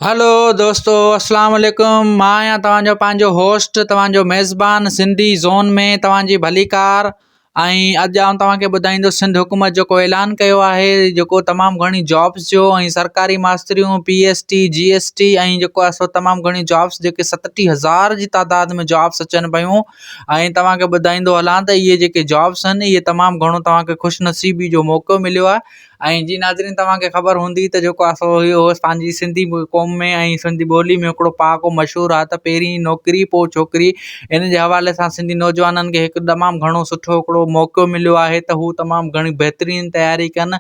هلو دوستو اسلام عليڪم مان آهيان توهان جو پنهنجو هوسٽ توهان جو ميزبان سنڌي زون ۾ توهان جي ڀليڪار ۽ اڄ آئون توهان کي ٻڌائيندس سنڌ حڪومت جيڪو اعلان ڪيو آهي جيڪو تمام گهڻي جابس جو ۽ سرڪاري ماستريون P S T G S T ۽ جيڪو آهي سو تمام گهڻي جابس جيڪي ستٽيهه هزار جي تعداد ۾ جابس اچن پيون ۽ توهان کي ٻڌائيندو هلان ته اهي جيڪي جابس آهن اهي تمام گهڻو توهان کي خوش نصيبي جو موقعو مليو آهي ۽ جي ناظرين توهان کي خبر هوندي ته جيڪو آهي سو اهو پنهنجي سنڌي قوم ۾ ۽ سنڌي ٻولي ۾ هڪڙو پهاڪو مشهور آهي ته پهرين نوڪري پوءِ ڇوڪري ان جي حوالي سان سنڌي نوجوانن کي هڪ تمام گهڻو سٺو هڪڙو موقعو مليو آهي ته هو تمام گهڻي بهترين تياري ڪن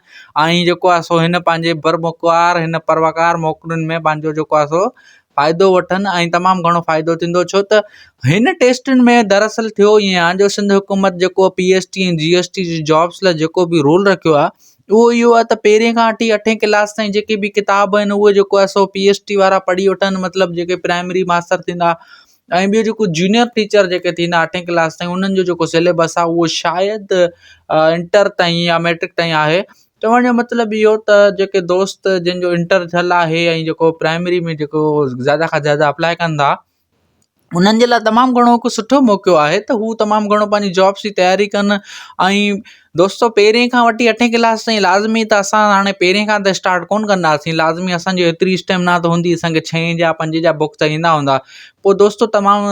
۽ جيڪو آهي سو هن پنهنجي پروقار هن پروقار موقعن ۾ پنهنجو جيڪو آهي سو فائدو وٺن ۽ تمام گهڻو فائدو ٿيندو ڇو ته هن ٽيسٽن ۾ دراصل ٿيو ائين آهي جو سنڌ حڪومت جيڪو P S T ۽ G S T جي جابس لاء جيڪو به رول رکيو آهي اهو اهو آهي ته پهرين کان وٺي اٺين ڪلاس تائين جيڪي به ڪتاب آهن اهي جيڪو آهي سو پي ايس ٽي وارا پڙهي وٺن مطلب جيڪي پرائمري ماستر ٿيندا ۽ ٻيو جيڪو جونيئر ٽيچر جيڪي ٿيندا اٺين ڪلاس تائين انهن جو جيڪو سليبس آهي اهو شايد انٽر تائين يا ميٽرڪ تائين آهي چوڻ جو مطلب اهو ته جيڪي دوست جن جو انٽر ٿيل آهي ۽ جيڪو پرائمري ۾ جيڪو زياده کان زياده اپلاء ڪندا انهن جي لاء تمام گهڻو هڪ سٺو موقعو آهي ته هو تمام گهڻو پنهنجي جابس جي تياري ڪن ۽ دوستو پهرين کان وٺي اٺين ڪلاس تائين لازمي ته اسان هاڻي پهرين کان ته اسٽارٽ ڪونه ڪنداسين لازمي اسانجي ايتري اسٽيمنا ته هوندي اسانکي ڇهين جا پنجين جا بڪس ته ايندا هوندا پوء دوستو تمام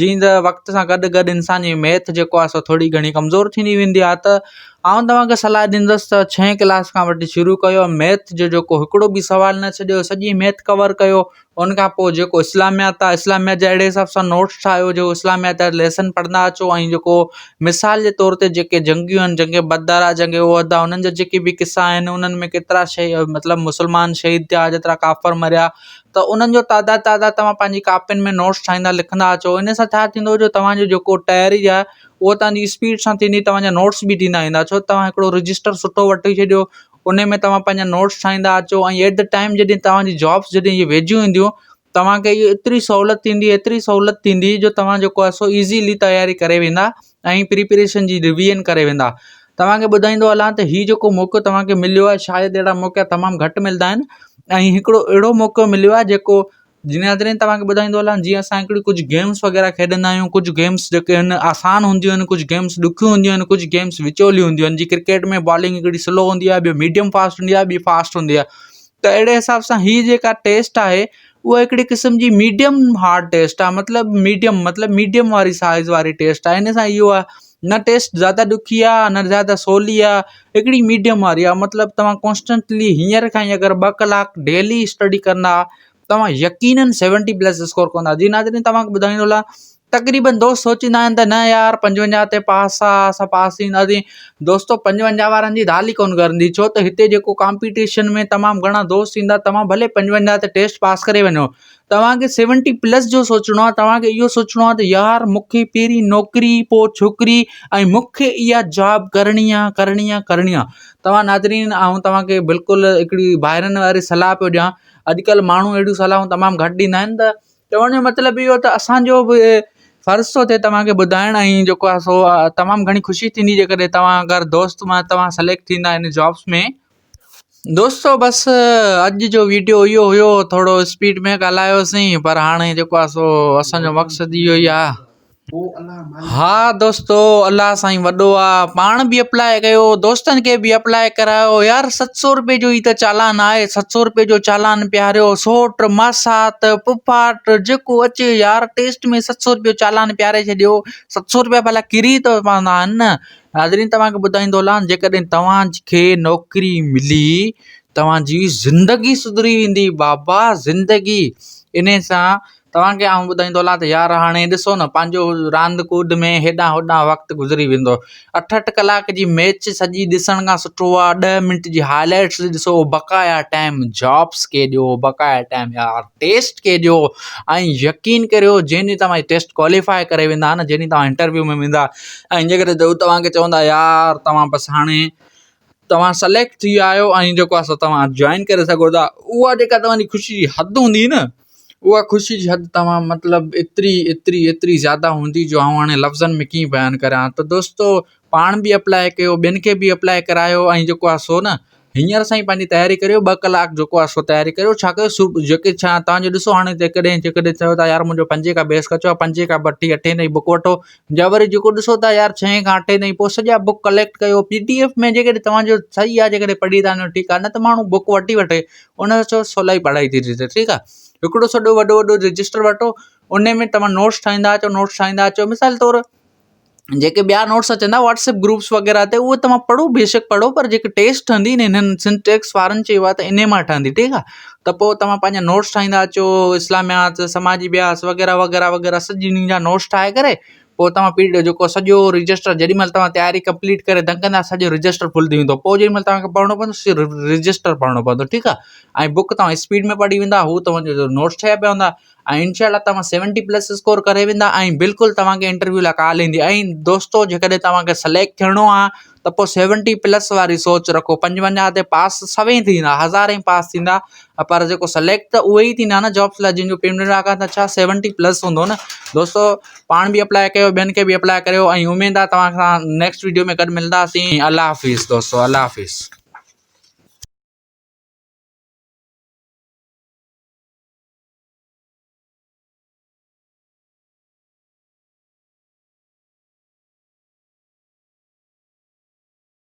جيئن ته وقت سان گڏ گڏ انسان جي ميٿ جيڪو آهي سو ٿوري گهڻي ڪمزور ٿيندي ويندي آهي ته آئون توهان کي صلاح ڏيندس ته ڇهين ڪلاس کان وٺي شروع ڪيو ميٿ جو جيڪو هڪڙو به سوال نه ڇڏيو سڄي ميٿ ڪور ڪيو ان کان پوءِ جيڪو اسلاميات آهي اسلاميات جا اهڙي حساب سان نوٽس ٺاهيو جو اسلاميات جا ليسن پڙهندا اچو ۽ جيڪو مثال جي طور تي جيڪي جنگيون آهن جنگ بدر آهي جنگ احد آهي انهن جا جيڪي به قصا آهن انهن ۾ ڪيترا شهي مطلب مسلمان شهيد ٿيا جيترا ڪافر مريا ته انهن جو تعداد تعداد توهان پنهنجي ڪاپين ۾ نوٽس ٺاهيندا لکندا اچو ان سان ڇا ٿيندو جو توهان جو جيڪو تياري آهي اهو توهان جي اسپيڊ سان ٿيندي توهان جا نوٽس به ٿيندا ويندا ڇو توهان هڪڙو رجسٽر سٺو وٺي ڇڏيو ان ۾ توهان پنهنجا نوٽس ٺاهيندا اچو ۽ ايٽ the time جڏهن توهان جي جابس جڏهن اهي ويجهيون اينديون توهان کي اهو ايتري سهولت ٿيندي ايتري سهولت ٿيندي جو توهان جيڪو آهي سو ايزلي تياري ڪري ويندا ۽ پريپريشن جي رويزن ڪري ويندا توهان کي ٻڌائيندو هلان ته هي جيڪو موقعو توهان کي مليو آهي شايد اهڙا موقعا تمام گهٽ ملندا آهن ۽ هڪڙو اهڙو موقعو مليو آهي جيڪو جنادرين توهان کي ٻڌائيندو هلان جيئن اسان هڪڙي ڪجهه گيمز وغيره کيڏندا آهيون ڪجهه گيمز جيڪي آهن آسان هونديون آهن ڪجهه گيمز ڏکيون هونديون آهن ڪجهه گيمز وچولي هونديون آهن جيئن ڪرڪيٽ ۾ بالنگ هڪڙي سلو هوندي آهي ٻيو ميڊيم فاسٽ هوندي آهي ٻي فاسٽ هوندي آهي ته اهڙي حساب سان هي جيڪا ٽيسٽ آهي اها هڪڙي قسم جي ميڊيم هارڊ ٽيسٽ آهي مطلب ميڊيم مطلب ميڊيم واري سائز واري ٽيسٽ آهي ان سان اهو آهي نه ٽيسٽ زياده ڏکي آهي نه زياده سولي آهي هڪڙي ميڊيم واري آهي مطلب توهان ڪانسٽنٽلي هينئر کان ئي اگر ٻه ڪلاڪ ڊيلي اسٽڊي ڪندا توهان يقينن سيونٽي پلس اسڪور ڪندا جي ناظرين توهان کي ٻڌائيندو هلان تقريبن دوست سوچيندا آهن ته نه يار پنجونجاهه تي پاس آ اسان پاس ٿينداسين دوستو پنجونجاهه وارن جي دال ئي ڪونه ڳرندي ڇو ته هتي جيڪو ڪامپيٽيشن ۾ تمام گهڻا دوست ايندا توهان ڀلي پنجونجاهه تي ٽيسٽ پاس ڪري وڃو توهان کي سيونٽي پلس جو سوچڻو آهي توهان کي اهو سوچڻو آهي ته يار مون کي پهرين نوڪري پوءِ ڇوڪري ۽ مون کي اها جاب ڪرڻي آهي ڪرڻي آهي ڪرڻي آهي توهان ناظرين آئون توهان کي بلڪل هڪڙي ڀائرن واري صلاح پيو ڏيان اڄڪلهه ماڻهو اهڙيون صلاحون تمام گهٽ ڏيندا آهن ته چوڻ جو مطلب اهو ته اسانجو به فرض ٿو ٿئي توهان کي ٻڌائڻ ۽ جيڪو آهي سو تمام گهڻي خوشي ٿيندي جيڪڏهن توهان اگر دوست مان توهان سليڪٽ ٿيندا ان جابس ۾ دوستو بس اڄ جو ويڊيو اهو هيو ٿورو اسپيڊ ۾ ڳالهايوسين پر هاڻي جيڪو آهي سو اسانجو مقصد اهو ئي آهي ها دوستو الله سائين وڏو آ پاڻ به اپلائي ڪيو دوستن کي به اپلائي ڪرايو يار ست سو روپي جو ئي ته چالان آهي ست سو روپي جو چالان پياريو سوٽ ماسات پڦاٽ جيڪو اچي يار ٽيسٽ ۾ ست سو روپيو چالان پياري ڇڏيو ست سو روپيا ڀلا ڪري ته پوندا آهن نه ناظرين توهان کي ٻڌائيندو هلان جيڪڏهن توهان کي نوڪري ملي توهان جي زندگي سڌري ويندي بابا زندگي انهي سان توهان کي آئون ٻڌائيندو هلان ته يار هاڻي ڏسو نه پنهنجو راند ڪود ۾ هيڏانهن هوڏانهن وقت گذري ويندو اٺ اٺ ڪلاڪ جي ميچ سڄي ڏسڻ کان سٺو آهي ڏهه منٽ جي هاء لائيٽس ڏسو بقايا ٽائيم جابس کي ڏيو بقايا ٽائيم يار ٽيسٽ کي ڏيو ۽ يقين ڪريو جنهن ڏينهن توهان جي ٽيسٽ ڪواليفائي ڪري ويندا نه جنهن ڏينهن توهان انٽرويو ۾ ويندا ۽ جيڪڏهن هو توهان کي چوندا يار توهان بس هاڻي توهان سليڪٽ ٿي ويا آهيو ۽ جيڪو آهي سو توهان جوائن ڪري سگهو ٿا اها جيڪا توهان جي خوشي جي حد هوندي نه اها خوشي جي حد توهان مطلب ايتري ايتري ايتري زياده هوندي جو آئون هاڻي لفظن ۾ ڪيئن بيان ڪريان ته دوستو پاڻ به اپلائي ڪيو ٻين کي به اپلائي ڪرايو ۽ جيڪو آهي سو نه. هينئر سان ئي پنهنجي تياري ڪريو ٻه ڪلاڪ جيڪو آهي سو تياري ڪريو ڇا ڪيو سو جيڪي ڇا توهان جو ڏسو هاڻي جيڪڏهن جيڪڏهن چئو ٿا يار منهنجو پنجين کان بيس ڪچو آهي پنجين کان وٺي اٺين تائين بڪ وٺو يا وري جيڪو ڏسو ٿا يار ڇهين کان اٺين تائين پوء سڄا بڪ ڪليڪٽ ڪيو پي ڊي ايف ۾ جيڪڏهن توهان جو صحيح آهي جيڪڏهن پڙهي ٿا وڃو ٺيڪ آهي نه ته ماڻهو بڪ وٺي وٺي ان سان سولائي پڙهائي ٿي ٿي ٺيڪ آهي هڪڙو سڄو وڏو وڏو رجسٽر وٺو ان ۾ توهان نوٽس ٺاهيندا اچو نوٽس ٺاهيندا اچو مثال طور جيڪي ٻيا نوٽس اچن ٿا واٽس ايپ گروپس وغيره تي اهي توهان پڙهو بيشڪ پڙهو پر جيڪي ٽيسٽ ٺهندي نه هنن سنڌ ٽيڪس وارن چيو آهي ته انهي مان ٺهندي ٺيڪ آهي ته پوء توهان پنهنجا نوٽس ٺاهيندا اچو اسلاميات سماجي اڀياس وغيره وغيره وغيره سڄي انهن جا نوٽس ٺاهي ڪري پوء توهان پي ڊي جيڪو سڄو رجسٽر جيڏي مهل توهان تياري ڪمپليٽ ڪري دن ڪندا سڄو رجسٽر فل ٿي ويندو پوء جيڏي مهل توهان کي پڙهڻو پوندو صرف رجسٽر پڙهڻو پوندو ٺيڪ آهي ۽ بڪ توهان اسپيڊ ۾ پڙهي ويندا هو توهان جو نوٽس ٺهيا پيا هوندا ۽ انشاء الله توهان سيونٽي پلس اسڪور ڪري ويندا ۽ بلڪل توهان کي انٽرويو لاء ڪال ايندي ۽ دوستو جيڪڏهن توهان کي سليڪٽ ٿيڻو آهي ته پوء سيونٽي پلس واري سوچ رکو 55 تي پاس سوين ٿيندا هزارين پاس ٿيندا پر جيڪو سليڪٽ ته اهي ئي ٿيندا نه جابس لاء جن جو پيمنٽ آهي ڇا سيونٽي پلس هوندو نه دوستو پاڻ به اپلاء ڪيو ٻين کي به اپلاء ڪريو ۽ اميد آهي توهان سان نيڪسٽ ويڊيو ۾ گڏ ملنداسين الله حافظ دوستو الله حافظ.